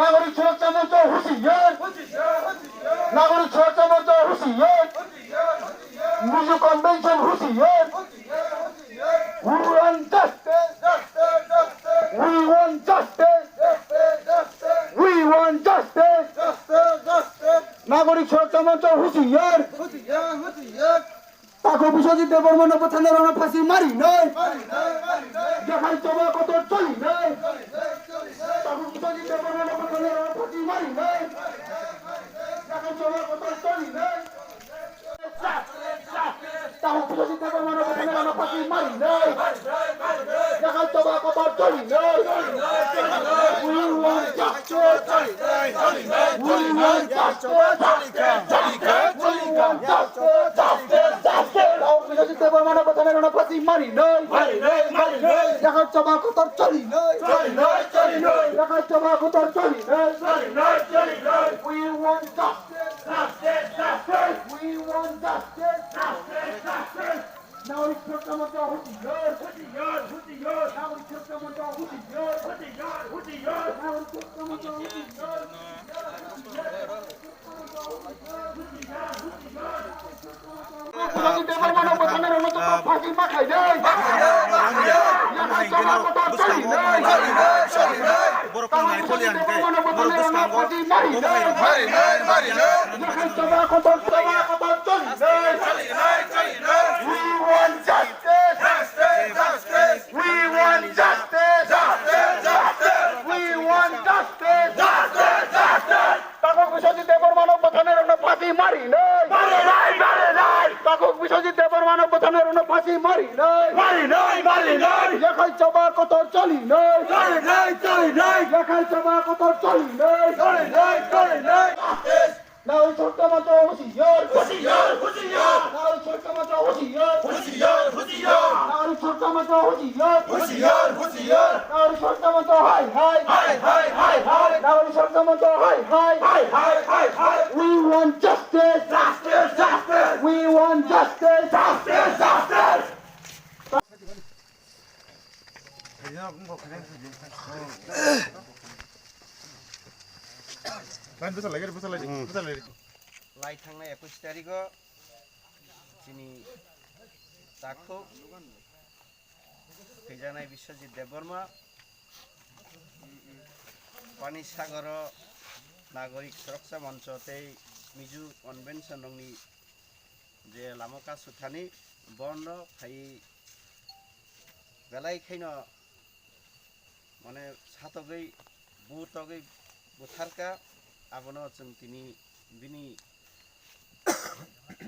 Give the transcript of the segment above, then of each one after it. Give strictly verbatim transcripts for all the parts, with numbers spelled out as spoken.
Nagorik Suraksha Moncho hushiyar. Nagorik Suraksha Moncho hushiyar. Miju Convention hushiyar. We want justice. We want justice. We want justice. Nagorik Suraksha Moncho hushiyar. Takhuk Biswajit Debbarmano bwtharnairokno phasi marinai. Yakhai choba kotor cholinai. Takhuk Biswajit Debbarmano bwtharnairokno phasi marinai. Yakhai choba kotor cholinai. Takhuk Biswajit Debbarmano bwtharnairokno phasi marinai. Yakhai choba kotor cholinai. We want justice. We want justice. We want justice. Justice, justice, justice. Takhuk Biswajit Debbarmano bwtharnairokno phasi marinai. Marinai, marinai. Yakhai choba kotor cholinai. Cholinai, cholinai. Yakhai choba kotor cholinai. Cholinai, cholinai. We want justice. Justice, justice. We want justice. Justice, justice. Nagorik Suraksha Moncho hushiyar. Hushiyar, hushiyar. Nagorik Suraksha Moncho hushiyar. Hushiyar, hushiyar. Nagorik Suraksha Moncho hushiyar. Borok nang ai koli ang khe, borok bwskango. Marinai, marinai. Yakhai choba kotor, choba kotor cholinai. We want justice. Justice, justice. We want justice. Justice, justice. We want justice. Justice, justice. Takhuk Biswajit Debbarmano bwtharnairokno phasi marinai. Marinai, marinai. Takhuk Biswajit Debbarmano bwtharnairokno phasi marinai. Marinai, marinai. Yakhai choba kotor cholinai. Cholinai, cholinai. Yakhai choba kotor cholinai. Cholinai, cholinai. Justice. Nagorik Suraksha Moncho hushiyar. Hushiyar, hushiyar. Nagorik Suraksha Moncho hushiyar. Hushiyar, hushiyar. Nagorik Suraksha Moncho hushiyar. Hushiyar, hushiyar. Nagorik Suraksha Moncho hai hai. Hai hai, hai hai. Nagorik Suraksha Moncho hai hai. Hai hai, hai hai. We want justice. Justice, justice. We want justice. Justice, justice. Lain bwsa lai, bwsa lai, bwsa lai. Lai thangnai ekush tarikh o chini takhuk thwijaknai Biswajit Debbarma Pani Sagoro Nagorik Suraksha Moncho tei Miju Convention rokni je lama kasu thani bondo khai belai khaino mane satogwi butogwi butharka, abono chwng tini bini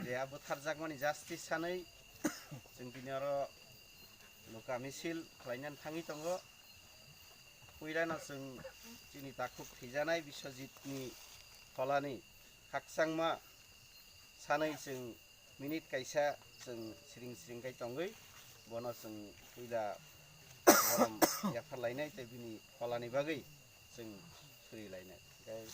je a butharjakmani justice sanwi chwng tini oro luka misil khlainani thangwi tongo. Puilano chwng chini takhuk thwijanai Biswajitni pholani khakchangma sanwi chwng minute kaisa chwng siring siring kai tongwi bono chwng puila borom yaphar lainai tei bini pholani bagwi chwng suri lainai. Tei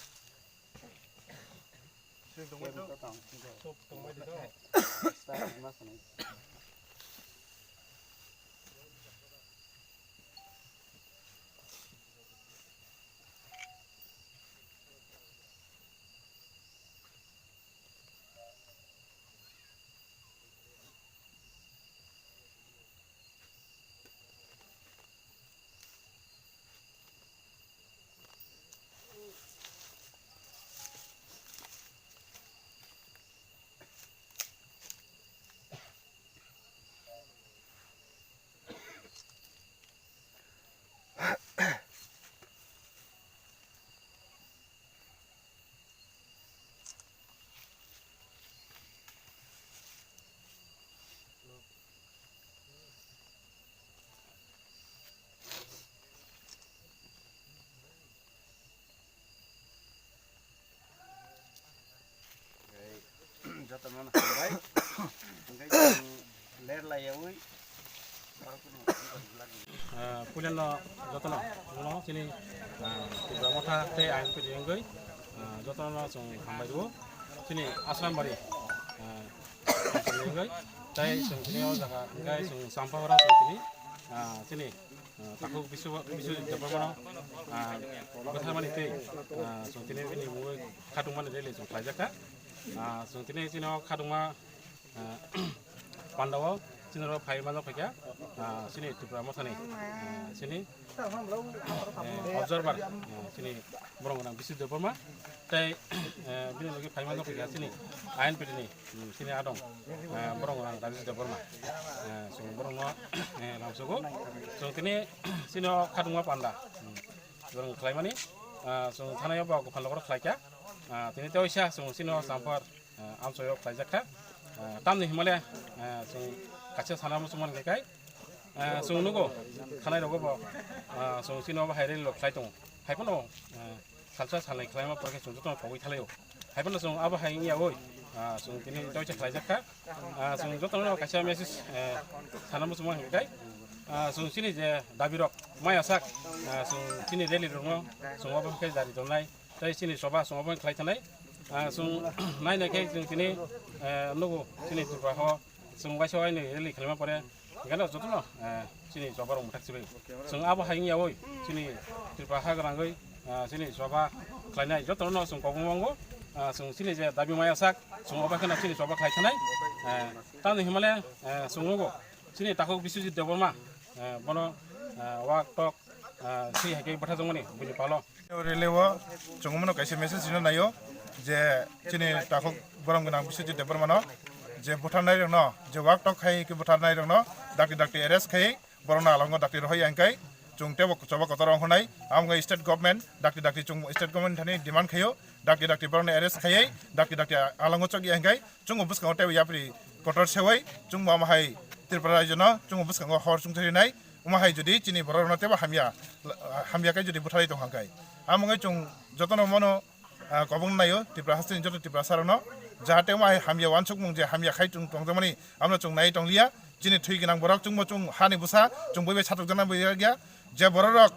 Jotono hambai. Hingke chwng ler laiyawi. Ah, puilano jotono, jotono chini, ah, Tipra Motha tei ayang pidi wngwi, ah, jotono chwng hambai rwo. Chini Asrambari, ah, wngwi tei chwng chini o jaga hingke chwng Champahora chwng chini, ah, chini Ah, takhuk Biswa-, Biswajit Debbarmano, ah, bwtharmani tei, ah, chwng tini bini mungwi khatungmani rally chwng khlaijakha. Ah, chwng tini chini o khatungma, ah, pandao chini oro phai manjak phaikha, ah, chini Tipra Mothani, ah, chini, eh, observer, ah, chini borok gwnang Biswajit Debbarma tei, eh, bini logi phai manjak phaikha chini I N P T ni Hmm, chini adong, eh, borok ang Rajesh Debbarma. Eh, chwng borokno, eh, lamsogo. Chwng tini chini o khatungma panda. Hmm, borok khlaimani, ah, chwng thanai o bo Gopal Nagar khlaikha. Ah, tini tei oisa chwng chini o Sampar, eh, amchoi o khlaijakha. Eh, tamni himale, eh, chwng kaisa sana muchungmani khe kai. Ah, chwng nugo, thanai rogo bo, ah, chwng chini o bo hai rally rok khlai tongo. Hai phano, ah, salsa salnai khlaima pore khe chwng jotono pogwi thalaio. Hai phano chwng abo hai wngya oi, ah, chwng tini doisa khlaijak kha. Ah, chwng jotono kaisa message, eh, sana muchungma hwnwi kai. Ah, chwng chini je dabi rok maya sak, ah, chwng chini rally rokno chwng obo khe jari tongnai. Tei chini choba chwng obo khlai thanai. Ah, chwng nai nai khe chwng tini, eh, nugo chini Tripura ho chwng waisa wainwi rally khlaima pore, hingkheno jotono, eh, chini choba rok mwthak sibai. Chwng abo hai wngya oi, chini Tripura ha gwnangwi, eh, chini choba khlainai jotono chwng kobong mango. Ah, chwng chini je dabi maya sak, chwng obo kheno chini choba khlai thanai. Eh, tamni himale, eh, chwng nugo chini takhuk Biswajit Debbarma, eh, bono, eh, wak tok, ah, si hai khe bwtharjakmani buini palo. Rally o chwng bono kaisa message rina naio je chini takhuk borom gwnang Biswajit Debbarmano je butharnai rokno je wak tok khai khe butharnai rokno dakti dakti arrest khai borokno alongo dakti rohoi ang kai chwng tebo choba kotor ongkhornai amwngwi state government dakti dakti chwng state government thani demand khaio dakti dakti borokno arrest khaiwi dakti dakti alongo chokya ang kai chwngbo bwskango teibo yapri kotor sewoi chwngbo omo hai Tripura rajyono chwngbo bwskango hor chwngsarinai. Omo hai jodi chini borok rokno teibo hamya, hamya khe jodi butharwi tong kha khe, amo wngwi chwng jotono mono, ah, kobong naio Tripura hasteni joto Tiprasa rokno, jahate omo hai hamya wansukmung je hamya khai tong tongjakmani amno chwng nai tong liya. Chini thwi gwnang borok chwngbo chwng hani bwsa chwng bui bai satok jana bai ya, je borok rok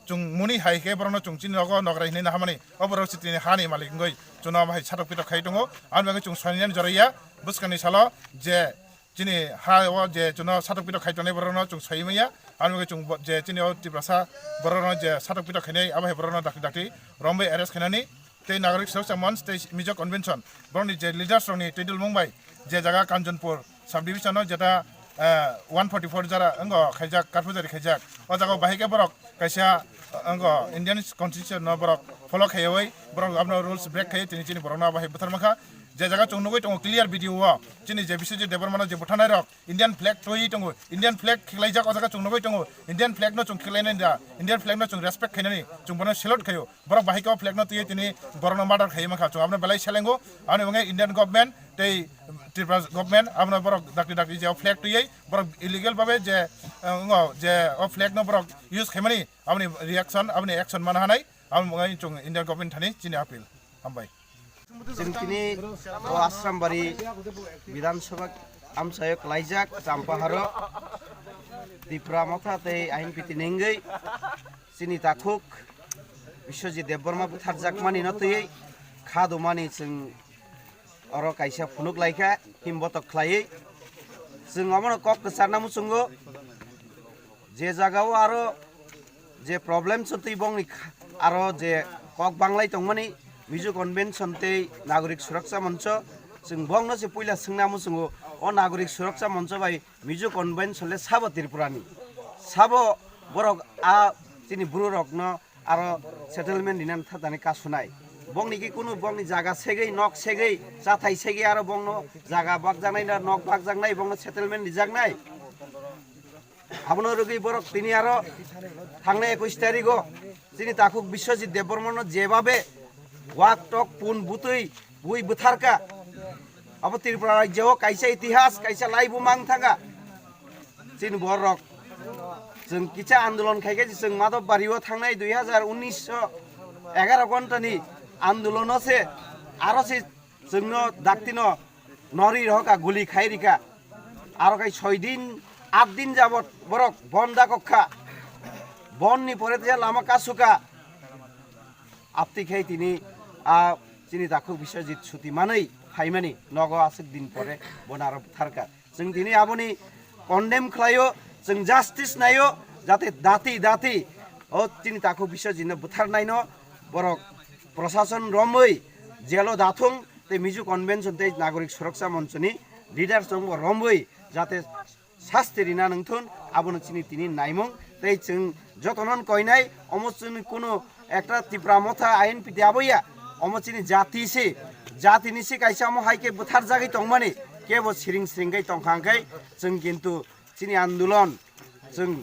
chwng muni hai khe borokno chwng chini nogo nokrai hinwi naharmani, o borok se chini hani malik wngwi chwngno omo hai satok pitok khai tongo. Ani bagwi chwng soinani joraiya bwskangni salo je chini ha o je chwngno satok pitok khai tongnai borokno chwng soi manya. Ani bagwi chwng bo-, je chini o Tiprasa borokno je satok pitok khainai abo hai borokno dakti dakti romwi arrest khainani tei Nagorik Surakcha Manch tei Mizo Convention borokni je leaders rokni twi dulmung bai je jaga Kanchanpur subdivision o jeta, eh, one forty four jara wngkha khaijak, karphu jari khaijak. O jaga o bahai khe borok kaisa, eh, wngkha Indian Constitution no borok follow khaiwi borok abono rules break khai tini chini borokno bahai buthar mankha. Je jaga chwng nugwi tongo clear video o chini je Biswajit Debbarmano je butharnai rok Indian flag twi tongo, Indian flag khiklaijak o jaga chwng nugwi tongo, Indian flag no chwng khiklainani da, Indian flag no chwng respect khainani chwng bono salute khaio. Borok bahai khe o flag no twiwi tini borokno murder khaiwi mankha. Chwng abono belai selengo. Aboni bagwi Indian government tei Tripura government abono borok dakti dakti je o flag twiwi borok illegal babe je, eh, wngo je o flag no borok use khaimani aboni reaction, aboni action mana hanai. Aboni bagwi chwng Indian government thani chini appeal. Hambai. Chwng tini o Asrambari Bidhan Sabha amchaio klaijak Champaharo Tipra Motha tei Ahinpiti nengwi chini takhuk Biswajit Debbarma butharjakmani no twiwi kha dumani chwng oro kaisa phunuk laikha, him botok khlaiwi. Chwng omono kok kwcharna muchungo, je jagao aro je problem chwtwi bongni kha-, aro je kok banglai tongmani Mizo Convention tei Nagorik Surakcha Moncho, chwng bongno se puila swngna muchungo, o Nagorik Surakcha Moncho bai Mizo Convention le sabo Tripurani? Sabo borok a chini buru rokno aro settlement rinani thatani kasunai. Bongni ki kunu bongni jaga segwi, nok segwi, chathai segwi aro bongno jaga bakjaknai na nok bakjaknai, bongno settlement rijaknai. Abono rwgwi borok tini aro thangnai ekush tarigo chini takhuk Biswajit Debbarmano jebabe wak tok pun butwi bui bwtharka. Abo Tripura rajyo o kaisa itihas, kaisa laibu mang thangkha. Chini borok chwng kisa andolon khai khe chwng Madhobbario thangnai dui hazar unis o egaroh ghontani andolono se aro se chwngno daktino nori rohorkha, guli khai rikha. Aro khai soi din, at din jabot borok bon da kokkha. Bonni pore teisa lama kasukha. Apti khai tini a chini takhuk Biswajit suti manwi phaimani nogo aswk din pore bono aro butharkha. Chwng tini aboni condemn khlaio, chwng justice naio, jate dati dati o chini takhuk Biswajitno bwtharnaino borok prosason romwi jelo dathung tei Mizo Convention tei Nagorik Suroksha Monchoni leaders rokbo romwi jate sasti rina nangthun, abono chini tini naimung. Tei chwng jotono koinai, omo chini kuno ekta Tipra Motha I N P T aboya, omo chini jati se, jatini se kaisa omo hai khe bwtharjagwi tongmani, kebo siring siring khe tongkha hwnkhe chwng kintu chini andolon chwng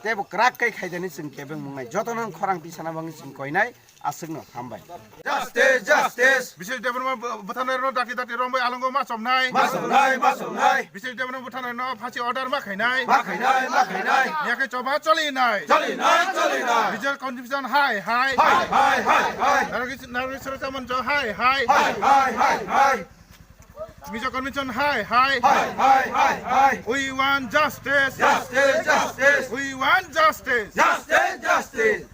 tebo kwrak khe khaidani chwng kebeng mungnai. Jotono khorang tisana bagwi chwng koinai, aswkno hambai. Justice, justice. Bisil Debbarma bwtharnairokno dati dati romwi alongo ma chomnai. Ma chomnai, ma chomnai. Bisil Debbarma bwtharnairokno phasi order ma khainai. Ma khainai, ma khainai. Yakhe choba cholinai. Cholinai, cholinai. Bisil convention hai hai. Hai, hai, hai, hai. Nagorik, Nagorik Suroksha Moncho hai hai. Hai, hai, hai, hai. Mizo Convention hai hai. Hai, hai, hai, hai. We want justice. Justice, justice. We want justice. Justice, justice.